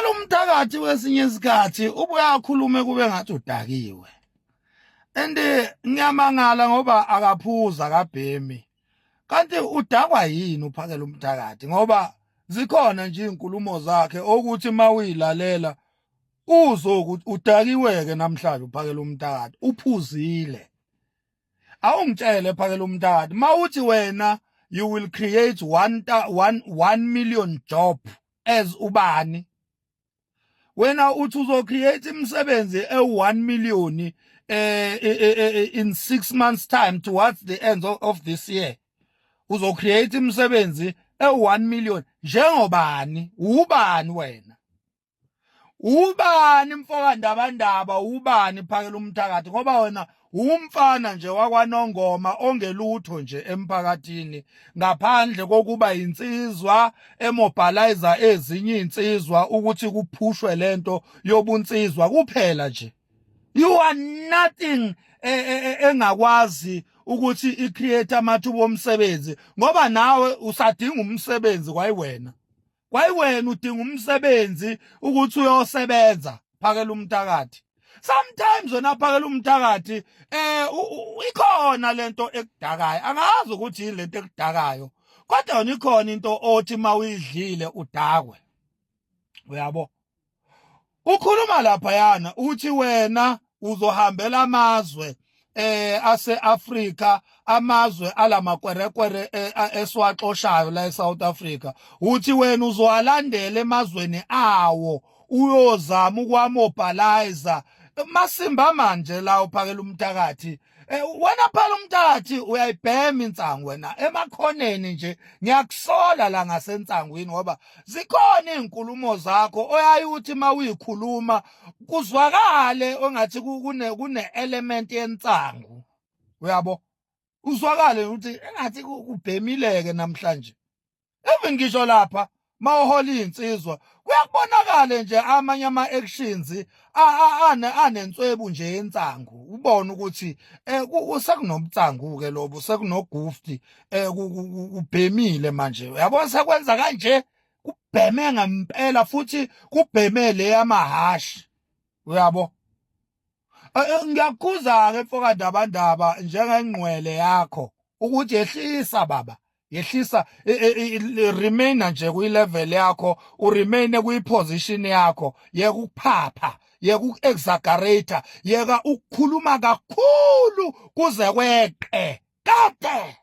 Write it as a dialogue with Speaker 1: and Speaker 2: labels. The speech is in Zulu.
Speaker 1: Uphakela umthakathi kwesinye isikhathi ubuye akhulume kube ngathi udakiwe. And ngiyamangala ngoba akaphuza kabhemi. Kanti udakwa yini uphakela umthakathi ngoba zikhona nje izinkulumo zakhe okuthi mawuyilalela uzokuthi udakiweke namhlanje uphakela umthakathi uphuzile. Awungitshele phakela umthakathi mawuthi wena you will create 1 1 1 million job as ubani wena uthi uzo create imisebenzi e1 million in 6 months time towards the end of this year uzo create imisebenzi e1 million njengobani ubani wena ubani mfoka ndabandaba ubani phakela umthakathi ngoba wena umfana nje wakwanongoma ongelutho nje emphakathini ngaphandle kokuba insizwa emobilizer ezinye insizwa ukuthi kuphushwe lento yobunsizwa kuphela nje. You are nothing engakwazi ukuthi icreate amathuba omsebenzi ngoba nawe usadinga umsebenzi kwayiwena. Kwayiwena udinga umsebenzi ukuthi uyosebenza phakela umthakathi. Sometimes wena phakela umthakathi ikhona lento ekudakayo. Angazi ukuthi yini lento ekudakayo. Kodwa yona ikhona into othi mawuyidlile udakwe. Uyabo? Ukhuluma lapha yana uthi wena uzohambela amazwe ase-Afrika amazwe alamakwerekwere esiwaxoshayo la eSouth Africa uthi wena uzowalandela emazweni awo uyozama ukwamobilizer masimba manje la uphakela umthakathi. Wena phela umthakathi uyayibhema insangu wena emakhoneni nje ngiyakusola la ngasentsangwini ngoba zikhona izinkulumo zakho oyaye uthi mawuyikhuluma kuzwakale ongathi kune element yensangu uyabo uzwakale ukuthi engathi kubhemileke namhlanje even ngisho lapha mawuhola izinsizwa kuyakubonakala nje amanye ama actions anenswebu nje yensangu ubone ukuthi sekunomtsangu ke lobo sekunogufti kubhemile manje uyabona sekwenza kanje kubheme ngempela futhi kubheme le yamahashi uyabo. Ngiyakukhuza-ke mfoka Ndabandaba njengengqwele yakho ukuthi yehlisa baba yehlisa remain nje kwi-level yakho uremain kwi-position yakho yeka ukuphapha yeka uku-exaggerate yeka ukukhuluma kakhulu kuze kweqe kade.